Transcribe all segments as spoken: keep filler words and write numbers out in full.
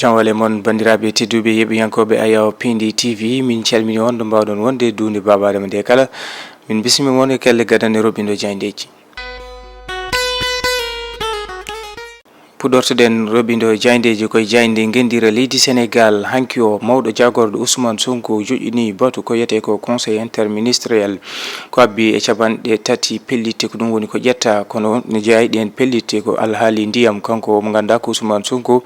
Can wale mon, banndiraaɓe tedduɓe yeɓiyankooɓe Ayaw Pindi T V, min calmini on ɗo mbaawɗon wonde duunde Baaba Adama nde kala. Min bismi mon e kelle gadane roɓɓindo jaayndeeji. Puɗortoɗen roɓɓindo jaayndeeji koye jaaynde ngenndira leydi Senegaal. Hanki o, mawɗo jaagorɗo Ousmane Sonko joƴƴini batu ko yetee ko conseil interministériel. Ko abbi e capanɗe tati pellitte, ko ɗum woni ko ƴetta, kono ne jeyaa e ɗeen pellitte ko alhaali ndiyam. Kanko mo ngannduɗaa ko Ousmane Sonko,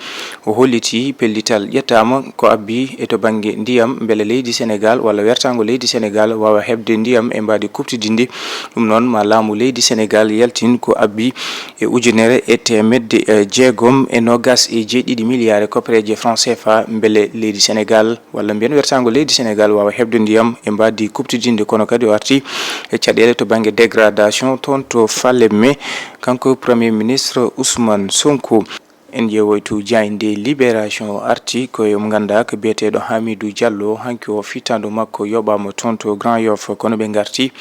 o holliti pellital ƴettaama ko abbi e to bannge ndiyam, mbele leydi Senegaal walla wertaango leydi Senegaal waawa heɓde ndiyam e mbaadi kuɓtidinndi. Ɗum noon, ma laamu leydi Senegaal yaltin ko abbi e ujunere e teemedde, eh, jeegom e noogas e jeeɗiɗi miliyaare koppereeje franc C F A, mbele leydi Senegaal walla mbiyen wertaango leydi Senegaal waawa heɓde ndiyam e mbaadi kuɓtidinndi. Kono kadi o arti e caɗeele to bannge dégradation toon to Falémé, kanko Premier Ministre Ousmane Sonko. En ƴeewoytu jaaynde Libération, o arti ko e mo ngannduɗaa ko biyeteeɗo Hamidou Diallo. Hanki o, fittaandu makko yoɓaama toon to Grand Yoff, kono ɓe ngarti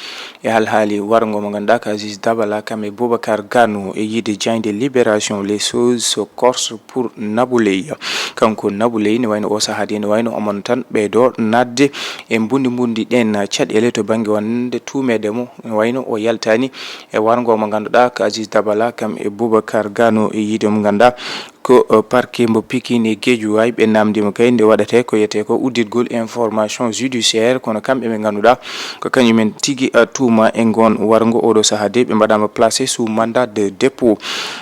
e alhaali warngo mo ngannduɗaa ko Aziz Dabala kam e Boubacar Gano. E yiide jaaynde Libération, les choses se corsent pour Nabou Leye. Kanko Nabou Leye, ne wayno o sahaa de, ne wayno omon tan ɓeydo naatde e mbundi mbundi ɗeen caɗeele to bannge wonde tuumeede mo, ne wayno o yaltaani e warngo mo ngannduɗaa ko Aziz Dabala kam e Boubacar Gano. E yiide mo ngannduɗaa ko, eh, parquet mbo Pikine e Guédiawaye, ɓe naamndiima kay nde waɗatee ko yetee ko udditgol information judiciaire, kono kamɓe ɓe ngannduɗaa ko kañumen tigi, eh, tuuma e ngoon warngo. Oɗo sahaa de ɓe mbaɗaama placé sous mandat de dépôt.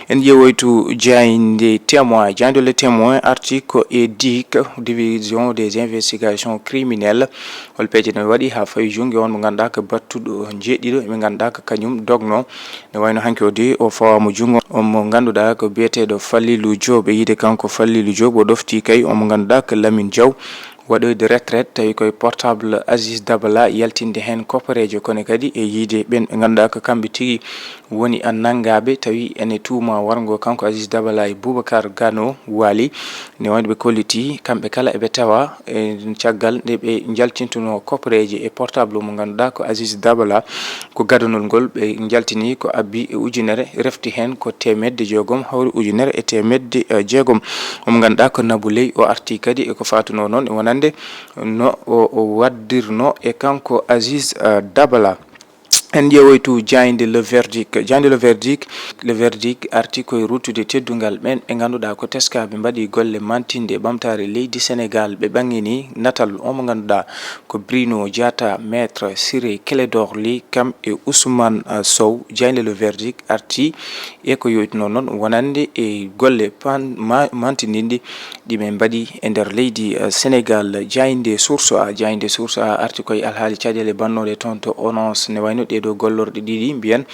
En ƴeewoytu jaaynde Témoin. Jaaynde Le Témoin arti ko e DIC, Division des Investigations Criminelles. Hol peeje no waɗi haa fawi junngo on mo ngannduɗaa ko battuɗo jeeɗiɗo, ɓe ngannduɗaa ko kañum dogno. Ne wayno hanki o de o fawaama junngo on mo ngannduɗaa ko biyeteeɗo Fallilou Diop. E yiide kanko Fallilou Diop, o ɗofti kay on mo ngannduɗaa ko Lamine Diaw, waɗoyde retraite, tawi koye portable Aziz Dabala, yaltinde heen koppereeje, kono kadi e yiide ɓeen ɓe ngannduɗaa ko kamɓe tigi woni a nanngaaɓe, tawi ene tuuma warngo kanko Aziz Dabala e Boubacar Gano Waly. Ne wayno ɓe kolliti kamɓe kala eɓe tawa e caggal nde ɓe njaltintunoo koppereeje e portable mo ngannduɗaa ko Aziz Dabala. Ko gadanol ngol ɓe njaltini ko abbi e ujunere, refti heen ko teemedde jeegom, hawri ujunere e teemedde, eh, jeegom. Omo ngannduɗaa ko Nabou Leye, o arti kadi e ko fatunoo noon e wonande no o, o waddirno e kanko Aziz, eh, Dabala. En ƴeewoytu jaaynde Le Verdict. Jaaynde Le Verdict, Le Verdict arti koye ruttude teddungal ɓeen ɓe ngannduɗaa ko teskaaɓe mbaɗi golle mantinde e ɓamtaare leydi Senegaal. Ɓe ɓangini natal o mo ngannduɗaa ko Bruno Diatta, Maître Ciré Clédor Ly, kam e Ousmane, ah, Sow. Jaaynde Le Verdict arti e ko yoytunoo noon wonande e golle pan-, ma-, mantindinɗi ɗi ɓe mbaɗi e nder leydi, eh, Senegaal. Jaaynde Source A, jaaynde Source A arti koye alhaali caɗeele bannooɗe toon to ONAS. Ne wayno ɗee ɗoo gollorɗe ɗiɗi mbiyen,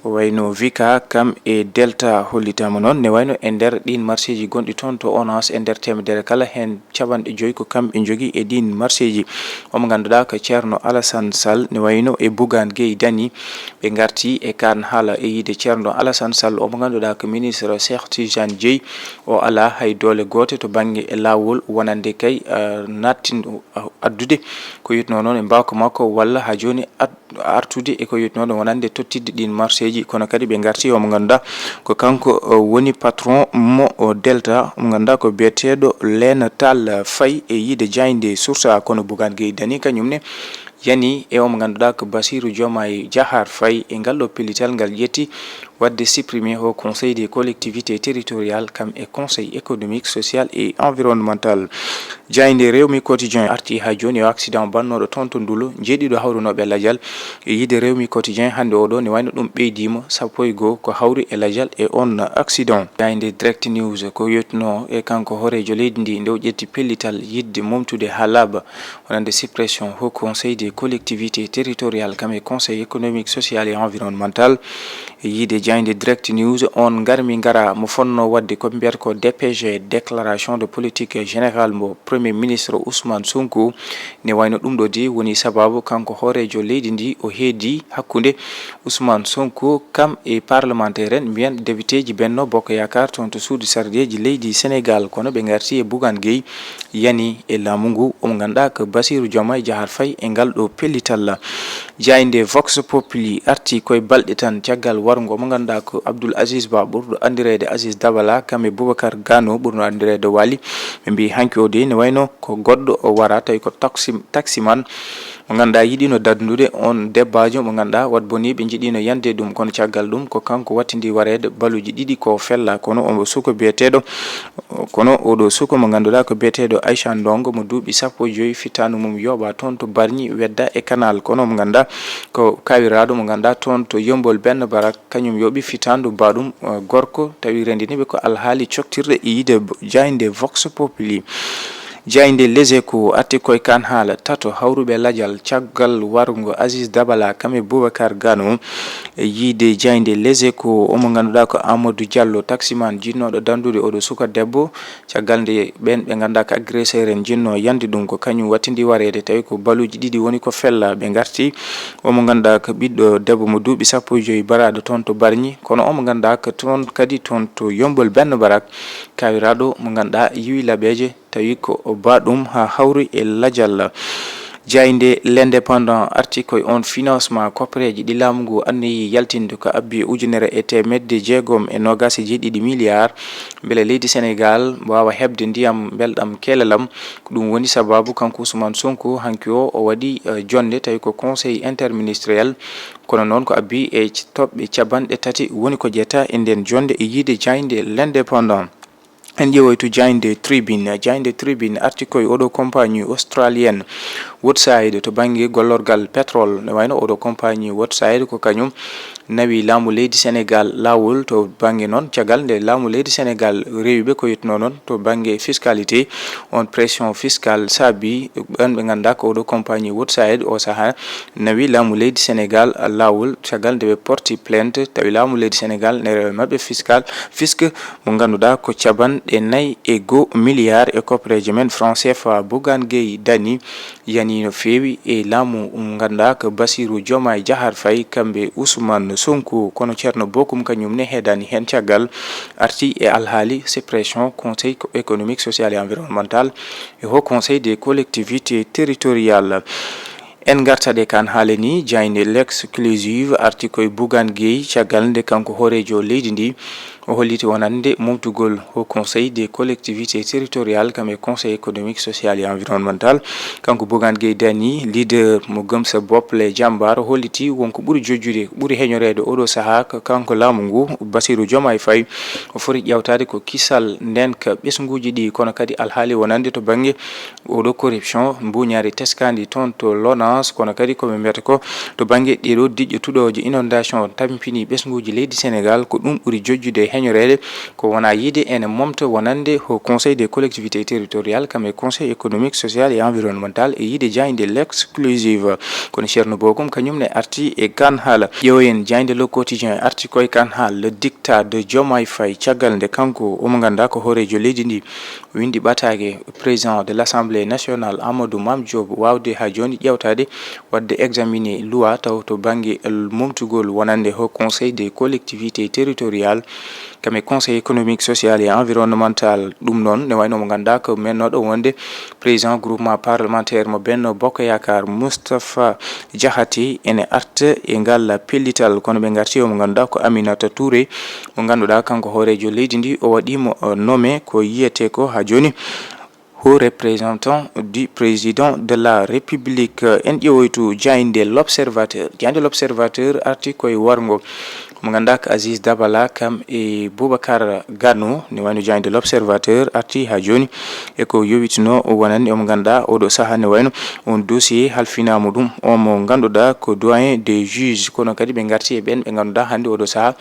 wayno Vika kam e Delta hollitaama noon. Ne wayno e nder ɗiin marseeji gonɗi toon to ONAS, e nder teemedere kala heen capanɗe joyi ko kamɓe njogii e ɗiin marseeji. Omo ngannduɗaa ko Ceerno Alassane Sall, ne wayno e Bougane Gueye Dany, ɓe ngarti e kaan haala e yiide Ceerno Alassane Sall, omo ngannduɗaa ko ministre Cheikh Tidiane Dièye. O alaa hay doole goote to bannge e laawol wonande kay, eh, nattin-, addude ko yotnoo noon e mbaawka makko walla haa jooni ad-, artude e ko yotnoo ɗo wonande tottidde ɗiin marseeji. Kono kadi ɓe ngarti omo ngannduɗaa ko kanko, eh, woni patron mo, o, Delta, omo ngannduɗaa ko biyeteeɗo Lena Tall Faye e yiide jaaynde Source A. Kono Bougane Gueye Dany kañum ne yani e omo ngannduɗaa ko Bassirou Diomaye Diakhar Faye e ngal ɗo pellital ngal ƴetti waɗde supprimer o Conseil des collectivités territoriales kam e Conseil économique, social et environnemental. Jaaynde Rewmi Quotidien arti haa jooni o accident bannooɗo toon to Ndulo, jeeɗiɗo hawrunooɓe lajal. E yiide Rewmi Quotidien hannde oɗo ne wayno ɗum ɓeydiima sappo e goo ko hawri e lajal e on accident. Jaaynde Direct News ko yotnoo e kanko hooreejo leydi ndi nde o ƴetti pellital yiɗde momtude haa laaɓa wonande suppression Haut Conseil des collectivités territoriales kam e Conseil économique, social et environnemental. E yiide jaaynde Direct News, on ngarmi ngara mo fonnoo waɗde ko mbiyata ko D P G, déclaration de politique générale mo Premier ministre Ousmane Sonko. Ne wayno ɗum ɗo de woni sababu kanko hooreejo leydi ndi o heedi hakkunde Ousmane Sonko kam e parlementaire en, mbiyen députéji Benno Bokk Yaakaar toon to suudu sarɗeeji leydi Senegaal, kono ɓe ngarti e Bougane Gueye yani e laamu ngu, omo ngannduɗaa ko Bassirou Diomaye Diakhar Faye e ngal ɗo pellital. Jaaynde Vox Populi arti koye balɗe tan caggal warngo mo ngannduɗaa ko Abdoul Aziz Ba, ɓurɗo anndireede Aziz Dabala, kam e Boubacar Gano, ɓurɗo anndireede Wali. Ɓe mbiyi hanki o de ne wayno ko goɗɗo o wara, tawi ko taxi, taximan mo ngannduɗaa yiɗino daɗndude on debbaajo mo ngannduɗaa wat boni ɓe njiɗino yande ɗum, kono caggal ɗum ko kanko wattindi wareede baluuji ɗiɗi ko fella, kono omo suka biyeteeɗo, kono oɗo suka mo ngannduɗaa ko biyeteeɗo Aïcha Ndongo mo duuɓi sappo e joyi, fittaandu mum yooɓa toon to Bargny, Wedda e Canal, kono mo ngannduɗaa ko kawiraaɗo mo ngannduɗaa toon to Yommbol Benn Barak, kañum yooɓi fittaandu baɗum, eh, gorko, tawi renndiniiɓe ko alhaali coktirɗe e yiide bo-, jaaynde Vox Populi. Jaaynde Les Échos arti koye kan haala tato hawruɓe lajal caggal warngo Aziz Dabala kam e Boubacar Gano. E yiide jaaynde Les Échos, omo ngannduɗaa ko Amadou Diallo, taximan jinnooɗo daɗndude oɗo suka debbo, caggal nde ɓeen ɓe ngannduɗaa ko agresseur en jinnoo yande ɗum, ko kañum wattindi wareede, tawi ko baluuji ɗiɗi woni ko fella. Ɓe ngarti omo ngannduɗaa ko ɓiɗɗo debbo mo duuɓi sappo e joyi, baraaɗo toon to Bargny, kono omo ngannduɗaa ko toon kadi toon to Yommbol Benn Barak, kawiraaɗo mo ngannduɗaa yiwi laɓeeje, tawi ko o ba ɗum haa hawri e lajal. Jaaynde L'Indépendant arti koye on financement koppereeji ɗi laamu ngu anniyi yaltinde ko abbi ujunere e teemedde jeegom e noogaas e jeeɗiɗi milliards, mbele leydi Senegaal waawa heɓde ndiyam mbelɗam keelelam. Ko ɗum woni sabaabu kanko Ousmane Sonko hanki o, o waɗi, eh, jonnde tawi ko conseil interministériel, kono noon ko abbi e c-, toɓɓe capanɗe tati woni ko ƴetta e nden jonnde e yiide jaaynde L'Indépendant. En ƴeewoytu jaaynde Tribune. Jaaynde Tribune arti koye oɗo compagnie australienne Woodside to bannge gollorgal pétrole. Ne wayno oɗo compagnie Woodside ko kañum nawi laamu leydi Senegaal laawol to bannge noon, caggal nde laamu leydi Senegaal rewiɓe ko yettuno noon to bannge fiscalité. On pression fiscale saabi ɓen ɓe ngannduɗaa ko oɗo compagnie Woodside o sahaa nawi laamu leydi Senegaal laawol, caggal nde ɓe porti plainte, tawi laamu leydi Senegaal ne rewa maɓɓe fiscal, fisc mo ngannduɗaa ko capanɗe nayi e goo milliards e koppereeje men franc C F A. Bougane Gueye Dany yani no feewi e laamu ngannduɗaa ko Bassirou Diomaye Diakhar Faye kamɓe Ousmane Sonko, kono Thierno Bocoum kañum ne heedani heen caggal, arti e alhaali suppression Conseil économique, social et environnemental e Haut Conseil des collectivités territoriales. En ngartat e kan haala ni, jaaynde L'Exclusive arti koye Bougane Gueye, caggal nde kanko hooreejo leydi ndi o holliti wonande momtugol Haut Conseil des collectivités territoriales, kam e Conseil économique, social et environnemental. Kanko Bougane Gueye Dany, leader mo Gëm Sa Bopp Les Jambaar, holliti wonko ɓuri jojjude, ɓuri heñoreede oɗo sahaa ko kanko laamu ngu, Bassirou Diomaye Faye, o foti ƴeewtaade ko kisal ndenka ɓesnguuji ɗi, kono kadi alhaali wonande to bannge oɗo corruption, mbuuñaari teskaandi toon to Lonase, kono kadi ko ɓe mbiyata ko to bannge ɗeɗo diƴƴe tuɗooje inondation tampini ɓesnguuji leydi Senegaal, ko ɗum ɓuri jojjude e heñoreede, ko wona yiide ene momta wonande Haut Conseil des collectivités territoriales, kam e Conseil économique, social et environnemental e yiide jaaynde L'Exclusive. Kono Thierno Bocoum kañum ne arti e kan haala. Ƴeewoyen jaaynde Le Quotidien arti koye kan haala, le dictat de Diomaye Faye, caggal nde kanko omo ngannduɗaa ko hooreejo leydi ndi, windi ɓataake président de l'Assemblée nationale Amadou Mame Diop waawde haa jooni ƴeewtaade waɗde examiner loi taw to bannge momtugol wonande Haut Conseil des collectivités territoriales, kam e Conseil économique, social et environnemental. Ɗum noon ne wayno mo ngannduɗaa ko mennooɗo wonde président groupement parlementaire mo Benno Bokk Yaakaar, Moustapha Diakhaté, ene arta e ngal pellital, kono ɓe ngarti omo ngannduɗaa ko Aminata Touré, mo ngannduɗaa kanko hooreejo leydi ndi, o waɗiimo, eh, nommé ko yiyetee ko haa jooni haut représentant du président de la République. En ƴeewoytu jaaynde L'Observateur. Jaaynde L'Observateur arti koye warngo mo ngannduɗaa ko Aziz Dabala kam e Boubacar Gano. Ne wayno jaaynde L'Observateur arti haa jooni e ko yowitino wonande omo ngannduɗaa oɗo sahaa, ne wayno on dossier halfinaama ɗum omo ngannduɗaa ko doyen des juges, kono kadi ɓe ngarti e ɓeen ɓe ngannduɗaa hannde oɗo sahaa,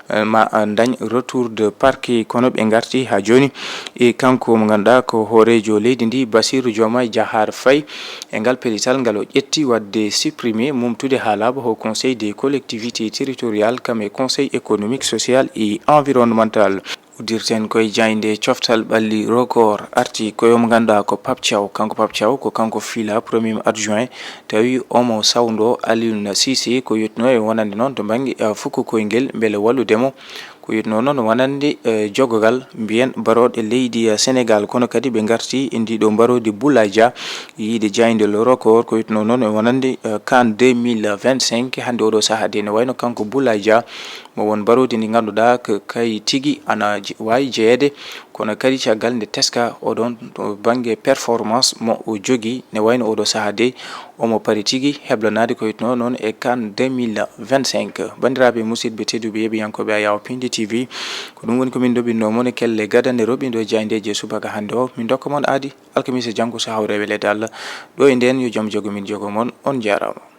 eh, ma, eh, ndañ retour de parquet, kono ɓe ngarti haa jooni e kanko mo ngannduɗaa ko hooreejo leydi ndi, Bassirou Diomaye Diakhar Faye, e ngal pellital ngal o ƴetti waɗde supprimer, mumtude haa laaɓa, Haut Conseil des collectivités territoriales, kam e Conseil économique, social et environnemental. Uddirten koye jaaynde coftal ɓalli Record, arti koye mo ngannduɗaa ko Pape Thiaw. Kanko Pape Thiaw ko kanko fiila premier adjoint, tawi omo sawndo Alioune Cissé ko yettuno e wonande noon to bannge, eh, fuku koyngel mbele wallude mo. Ko yettuno noon wonande, eh, jogogal mbiyen barooɗe leydi, eh, Senegaal, kono kadi ɓe ngarti e ndiɗo mbaroodi Boulaye Dia, yiide jaaynde Le Record. Ko yettuno noon e wonande, eh, CAN deux mille vingt-cinq, hannde oɗo sahaa de ne wayno kanko Boulaye Dia Mo won mbaroodi ndi ngannduɗaa ko kay tigi ana je- waawi jeyeede, kono kadi caggal nde teska oɗon to bannge performance mo o jogii, ne wayno oɗo sahaa dey omo pari tigi heblanaade ko witnoo noon e CAN deux mille vingt-cinq. Banndiraaɓe musidɓe tedduɓe yeeɓiyankooɓe Ayaw Pindi T V, ko ɗum woni ko min ndoɓinno mon e kelle gadane roɓindo jaayndeeji e subaka hannde o. Min ndokka mon aadi alkamisa janngo so hawre welee Allah. Ɗo e ndeen yo jom jogo min jogo mon. On njaaraama.